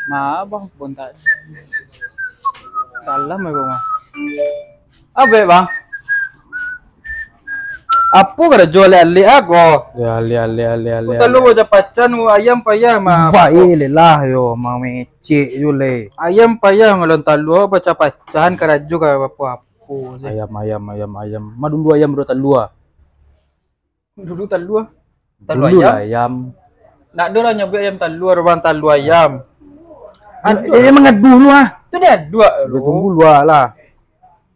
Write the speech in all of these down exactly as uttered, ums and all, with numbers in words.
Ma, bang, bontak. Salah, bang, mah. Abek, bang. Apo karajo alek-alek ah ko? Ya, alek, alek, alek, alek, Talua alek. Bacapacan, ayam payah, mah. Bae lelah yo, mamecek yo le. Ayam payah ngalon talua bacapacan, karajo ka apo-apo se. Ayam, ayam, ayam, ayam. Ma dulu ayam, baru talua. Dulu talua. Talua Dulu ayam. Lah ayam. Nak ado lah nyabuik ayam talua, urang talua ayam. Aduak. Eh, eh, mangadu lu ah. Tu dia aduak Dia lu. Tunggu lu ah lah.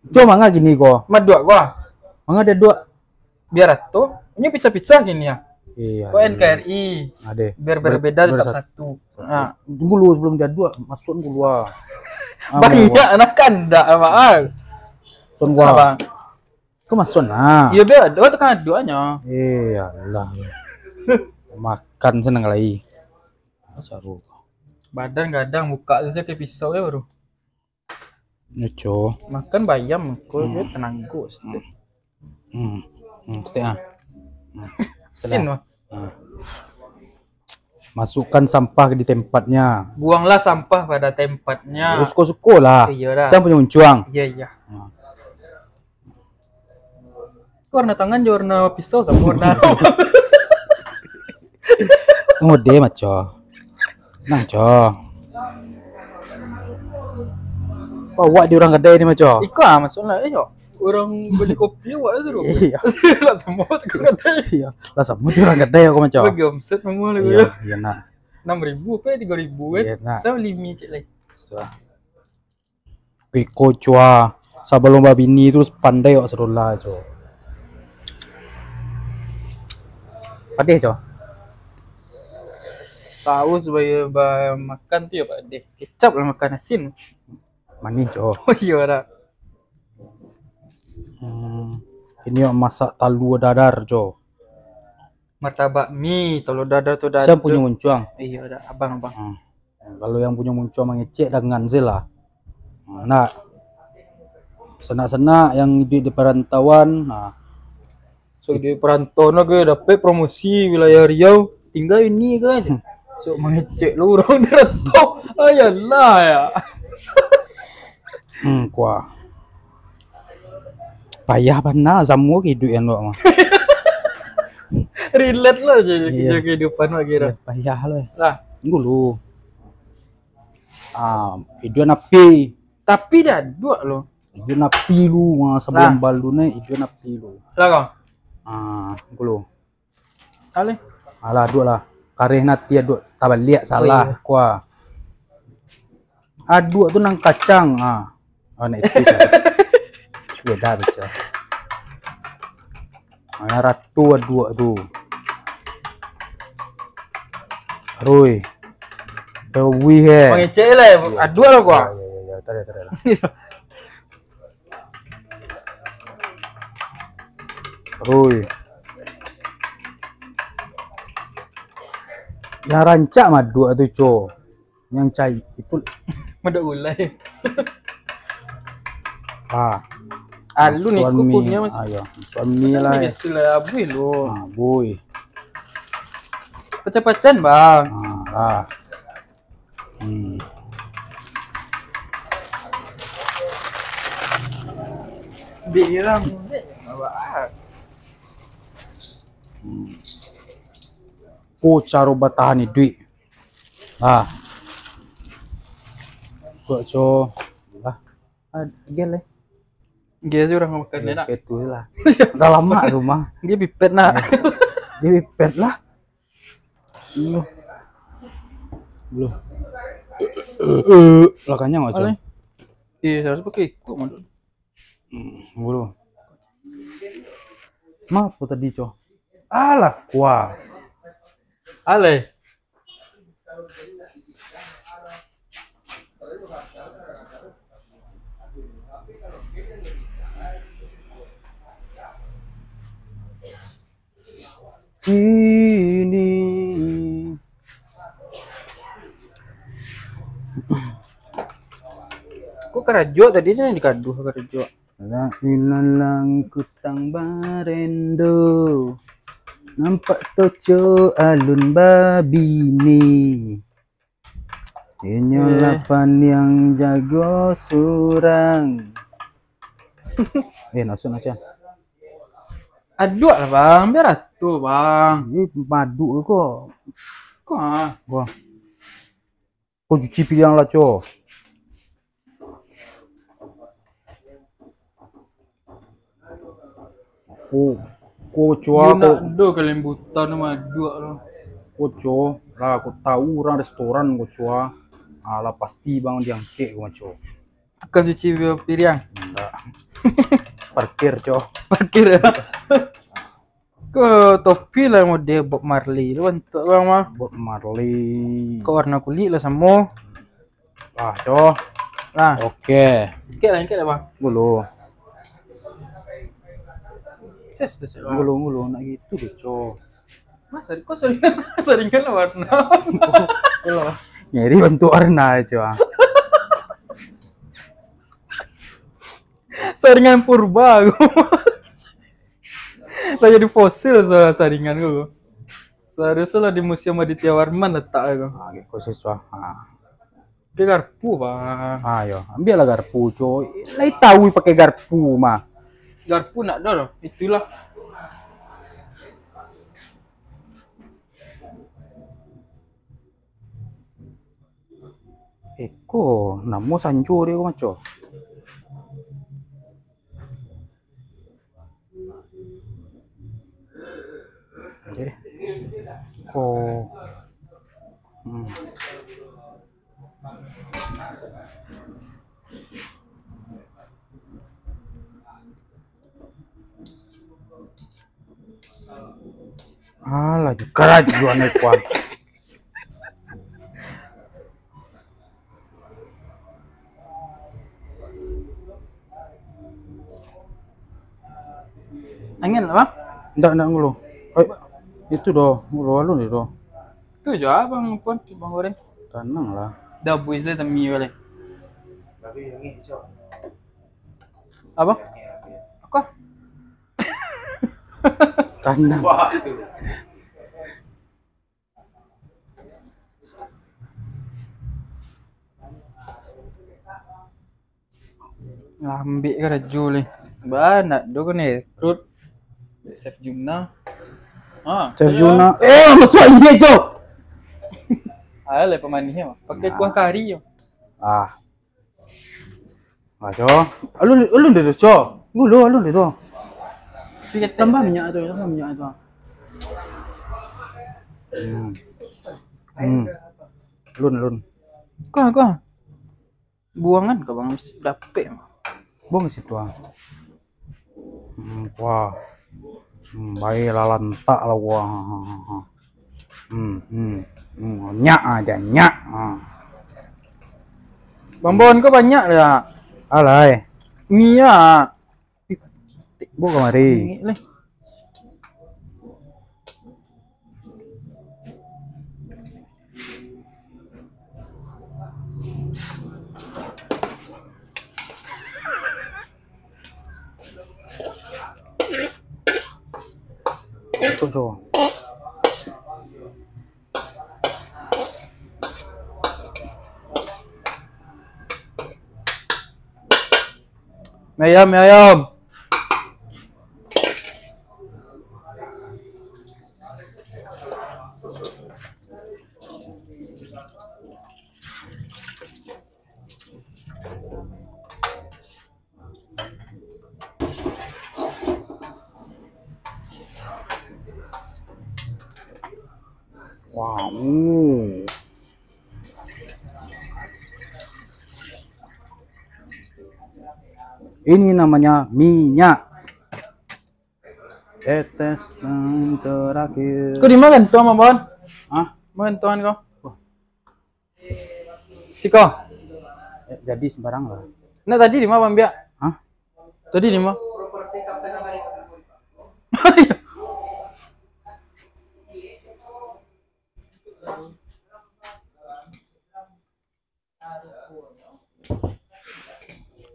Cuma manga gini ko. Maduak ko ah. Manga dia aduak. Biar rato. Ini pisah-pisah gini ah. Iya. Ko N K R I. Ade. Biar Ber-, berbeda tetap bersatu. Satu. Nah. Tunggu lu sebelum dia aduak, masuk dulu ah. Ah, Banyak mau. Anak kandak, Mak. Sun Susah, gua. Bang. Kau masuk nah. Iya, biar ada tu kan duanya. Eh, ya Allah. Makan senang lai. Saru. Badan gadang buka tu saya kayak pisau ya baru. Nyoco. Makan bayam kau Hmm. dia tenanggo. Hmm. Hmm. Hmm. Stek ah. Hmm. Sin Setelah. Mah. Hmm. Masukkan sampah di tempatnya. Buanglah sampah pada tempatnya. Suko-suko lah. Iya dah. Siapa punya muncuang? Iya, iya. Hmm. Warna tangan jo warna pisau samo warna. Ngode maco. Nang co. Awak di urang kadai ni maco. Iko ah maksudnya, eh yo. Urang bali kopi awak tu. Iya. Lah samo tu kadai. Iya. Lah samo di urang kadai aku maco. Bagi omset semua lah. Iya, iya nak. Enam ribu apa tiga ribu kan? Iya nak. Saya limi cek lai. Sudah. Iko cua, sabalum babini tu pandai awak sadola, cua. Padeh, cua. Tahu supaya ba-, makan tu ya padeh. Kecap lah makan asin. Manih, cua. Oh, iya, dah. Hmm, ini awak masak talua dadar, cua. Martabak mi, talua dadar tu dadar. Siapa punyo muncuang? Iya, dah, abang, abang. Hmm. Kalau yang punyo muncuang mangecek, dangan se lah. Hmm, nak. Sanak-sanak yang iduik di parantauan, nah. So, di parantauan lah, gue dapek promosi wilayah Riau, tinggal ini kan. So, mangecek lu urang di rantau. Ayalah, ya. Hmm, kuah. Payah bana samo ka iduik awak mah. Relate lah je Iya. Kehidupan awak kira. Iya, payah lah. Lah. Tunggu lu. Ah, iduik api. Tapi dah duak lo. Iduik api lu, ah, sebelum Lah. Balu ni iduik api lu. Lah kau. Ah, tunggu lu. Aleh. Alah, aduak lah. Kareh nati aduak tabaliak salah. Oh, iya. Kuah. Aduak tu nang kacang. Ah. Oh, nak itu salah. Beda baca. Mana ratu aduak tu. Rui. Tewih eh. Mangecek lah. Iya. Aduak lah kuah. Ya, ya, ya, ya. Tarik, tarik lah. Rui. Yang rancak maduak tu, co. Yang cai itu. Maduak gulai. Ah. Alun ikut Suami. Punya mas. Ayo, suami Masa lah. Ni istilah abuih lu. Ah, bui. Pacah-pacahan, Bang. Ah, lah. Hmm. Dek ni lah. Hmm. Ko caro batahan iduik. Ah. Suak co. Lah. Ah, gel eh. Gel je urang makan Eh, enak. Itu lah. Dah lama tu mah. Dia pipet nak. Dia pipet lah. Belum. Belum. Eh, eh, lah kanyang macam. Alai. Iya, harus pakai ikut manduk. Hmm, belum. Mapo tadi, co? Alah, kuah. Alai. Sini. Kok karajo tadi ni dikaduh karajo? Lah ilang-lang kutang barendo. Nampak toco alun babini. Inyolah Eh. Paniang jago surang. Eh, nak masuk nak, Chan? Aduak lah, Bang. Biar atuh, Bang. Ini madu ko. Ko, ah. Wah. Ko cuci piriang lah, Co. Ko, ko, Co, Dia ko. Nak do kalimbutan madu lo. Ko, Co, lah, ko tahu urang restoran, ko, Co. Alah, pasti Bang diangkek, ko, Co. Tukang cuci piriang. Indak. Parkir, Co. Parkir, ya. Ko topi lah model Bob Marley tu bantuak Bang mah. Bob Marley. Ko warna kulik lah samo. Ah, Co. Nah. Oke. Angkek lah, angkek lah, Bang. Gulu. Ses, ses, Bang. Gulu, gulu, nak gitu deh, Co. Mas, kok saringan, saringan lah warna. Ko lah. Nyari bantuak warna, Co. Saringan purba ko. Lah jadi fosil sa-, saringan ko. Seharusnya lah di Museum Aditya Warman letak ko. Ah, gitu sih, Co. Ah. Pakai garpu, Bang. Ah, yo. Ambil lah garpu, Co. Lai tahu pakai garpu mah. Garpu nak dah, itulah. Eko, namo sanjo dia ko, Co. Oke. Ko. Hmm. Alah, karajuan ikuan. Angin apa? Ndak, ndak ngulu. Eh, itu doh, ngulu alun itu. Tu jo abang pun, bang goreng. Tanang lah. Dah buih saya temi balik. Apa? Apa? Tanang. Lambek karajo leh. Ba, nak do kan rekrut. Chef Juna. Ha, Chef Juna. Eh, masuak inyo, Cok. Alah, pamanih yo. Pakai Nah. kuah kari yo. Ah. Ah, Co. Alun, alun deh tu, Co. Ngulu, alun deh tu. Tambah minyak tu, tambah minyak tu. Hmm. Hmm. Alun, alun. Kuah, kuah. Buangan ka bang, dapek. Buang ka situ ah. Hmm, wah. Hmm, bae lah lantak lah wah. Hmm, hmm. Hmm, nyak aja nyak. Ha. Bambon ko banyak lah. Alai. Minyak. Bo kamari. Ni leh. Cok, cok. Mi ayam, mi ayam. Wow. Ini namanya minyak. Tetes yang terakhir. Kau di mana tuan, Bang? Hah? Mana tuan kau? Siko. Eh, jadi sembarang lah. Nak tadi di mana, Bang Biak? Hah? Tadi di mana?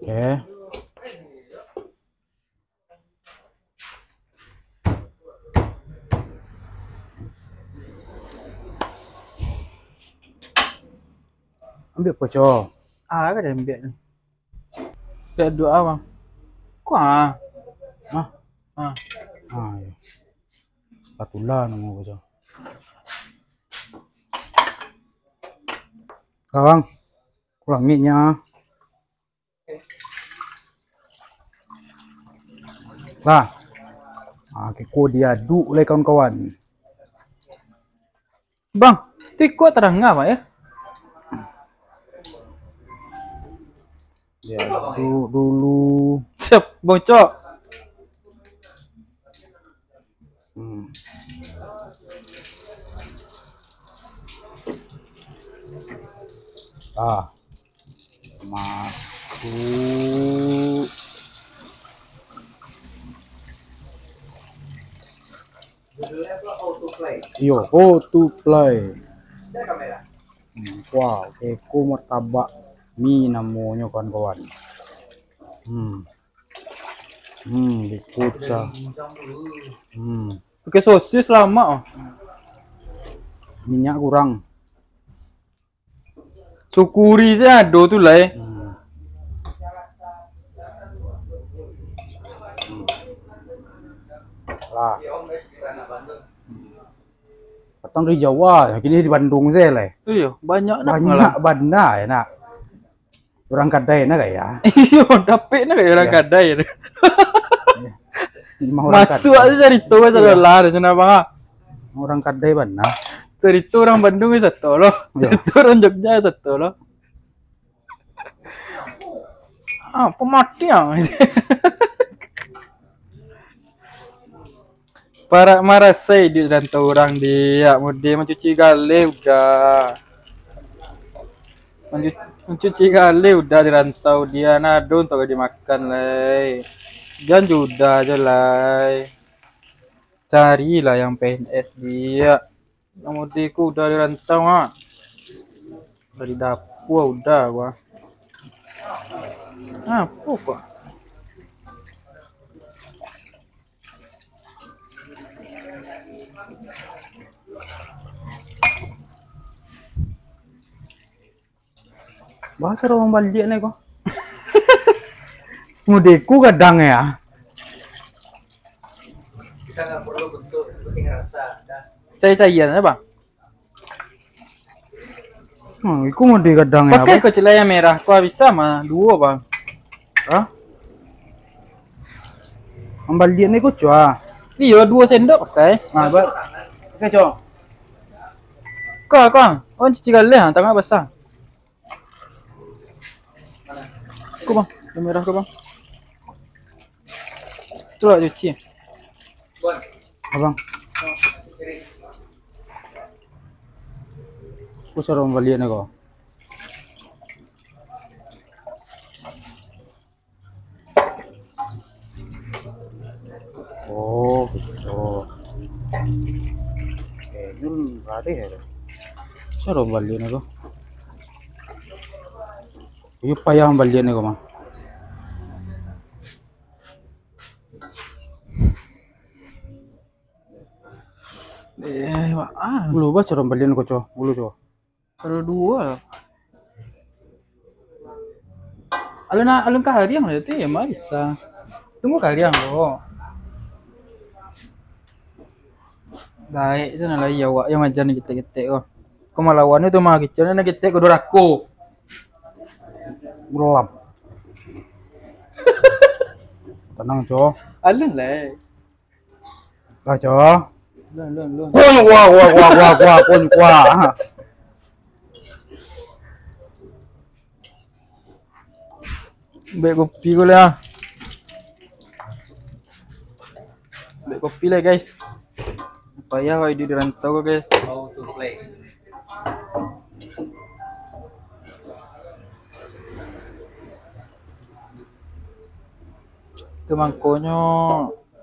Oke. Ambiak apo, Co? Ah, ka diambiak ni. Ambiak duo, Bang. Ko, ah. Hah? Ah. Ah, iyo. Spatula namo ko, Co. Ka, Bang. Kurangi nyo. Lah. Ah, kiko diaduk lai, kawan-kawan. Bang, tu iko tarangah, Bang, yo? Diaduk dulu. Siap, bocok. Hmm. Ah. Masuk. Iyo, how to play. Hmm, wah, iko martabak mi namonyo, kawan-kawan. Hmm. Hmm, dikucah. Hmm. Pakai sosis lamak, oh. Minyak kurang. Syukuri se ado tu lai. Hmm. Hmm. Lah. Patang dari Jawa, kini di Bandung se lai. Iyo, banyak nak. Banyak bana yo nak. Urang kadai nah gaya. Iyo, dapek nah gaya urang kadai tu. Iyo. Memang urang kadai. Masuak tu carito ka sadolah tu, kenapa, ah? Urang kadai bana. Carito urang Bandung sato lo. Iyo. Carito urang Jogja sato lo. Ah, pamatiang. Parak marasai di rantau urang, diak mode mancuci galeh udah. Mancu-, mancuci galeh udah di rantau, diak nado untuak ka dimakan lai. Jan judah jo lai. Carilah yang P N S, diak. Yang mode ko udah di rantau, ha. Dari dapua udah, wah. Apo ko? Baa caro mambaliak ni ko? Mode ko gadang ya. Kita nggak perlu bentuk, yang penting rasa. Dah. Cari-carian aja, Bang. Hmm, iko mode gadang ya, Bang. Pakai ko celai yang merah, ko bisa mah duo, Bang. Hah? Mambaliak ni ko, cua. Iyo, duo sendok pakai. Nah, ba-, pakai, cua. Kau, kau, kau cuci galeh, ah, tangan basah. Ko, Bang, yang merah ko, Bang. Tu lah cuci. Abang. Ko caro mambaliak ni ko. Oh, gitu. Eh, ini bareh ya. Caro balian ko. Iyo payah balian ko mah. Eh, wah, ah. Lu ba caro balian ko, co. Ulu, co. Kalau duo lah. Alun, alun ka hariang lah tu, ya, mah bisa. Tunggu ka hariang ko. Gaek tu nah lai awak yang majan ketek-ketek ko. Ko malawan tu mah kicau, nak ketek ko dorako. Gelap. Tenang, co. Alun lai. Lah, co. Lun, lun, lun. Kunyuk, wah, wah, wah, wah, wah, kunyuk, wah. Buek kopi ko lah. Buek kopi lah, guys. Payah wak iduik di rantau ko, guys. How to play. Tu mangkonyo,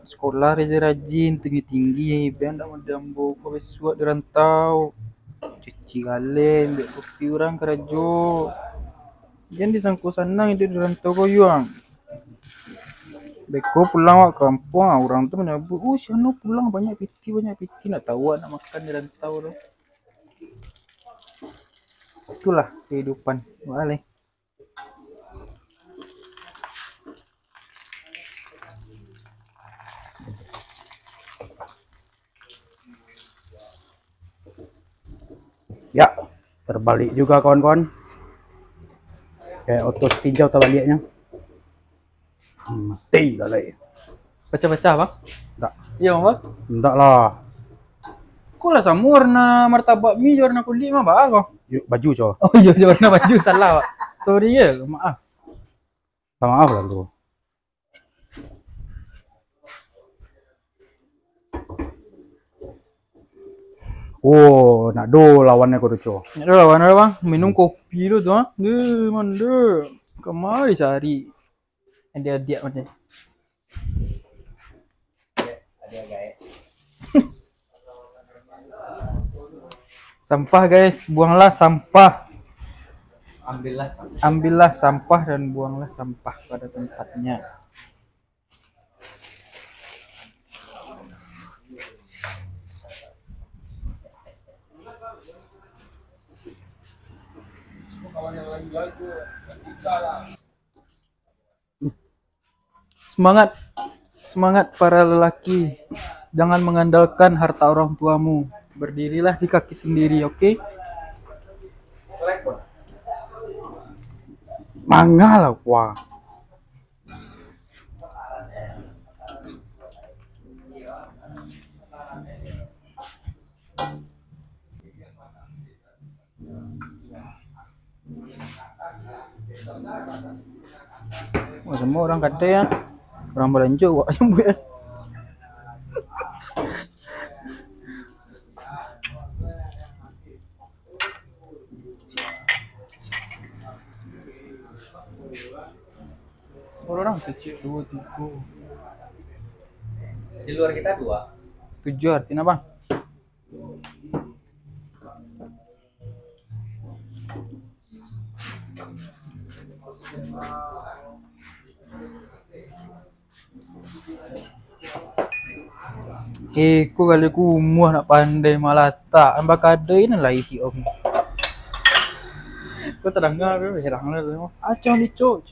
sekolah rajin-rajin, tinggi-tinggi, biar ndak model ambo ko bisuak di rantau. Cuci galeh, ambiak kopi urang karajo. Jan disangko sanang iduik di rantau ko, Yuang. Beko pulang wak kampuang, urang tu manyabuik, "Oh, si Anu pulang, banyak piti, banyak piti." Ndak tahu wak nak makan di rantau tu. Itulah kehidupan. Boleh. Ya, terbalik juga, kawan-kawan. Kayak oto setinjau terbaliaknya. Mati lah lai. Pecah-pecah, Bang? Ndak. Iyo, Bang? Ndak lah. Kok lah samo warna martabak mi jo warna kulik mah, Bang? Yo, baju, co. Oh iyo, jo warna baju, salah, Bang. Sorry ya, maaf. Minta maaf lah tu. Oh, nak do lawan ko tu, co. Nak do lawan ko, Bang. Minum kopi dulu tu, ha. Deh, mande. Kamari cari. Adiak-adiak mande. Sampah, guys, buanglah sampah. Ambillah. Ambillah sampah dan buanglah sampah pada tempatnya. Semangat, semangat para lelaki. Jangan mengandalkan harta orang tuamu. Berdirilah di kaki sendiri, oke? Mangalah, wah. Oh, semua orang kata ya, orang belanja awak nyambut ya. Orang kecil dua tiga. Di luar kita dua. Tujuh artinya, Bang. Eh, ko kali ko umuah nak pandai malatak. Ambak kadai nan lai si Om. Ko tadanga ko, herang lah tu. Acang dicok.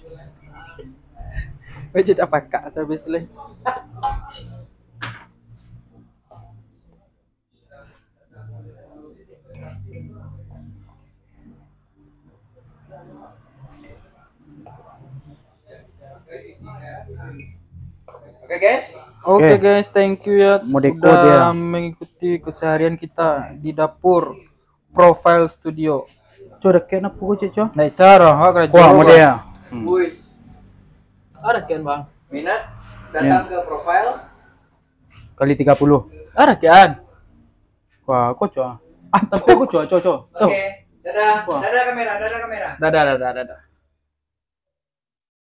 Ko cacak pakak sabis lai. Oke, guys. Oke, Oke. guys, thank you ya Modeko udah dia. mengikuti keseharian kita di dapur Profile Studio. Cok, dakek napa ko, cek, cok? Naik sarah, ha, kerja Kuah apa? model. Hmm. Wih. Ada kan, Bang? Minat datang Ya. ke Profile? Kali tiga puluh. Ada kan? Wah, ko, cok. Ah, tapi ko, cok, cok, cok. Cok. Oke. Dadah. Wah. Dadah kamera, dadah kamera. Dadah, dadah, dadah.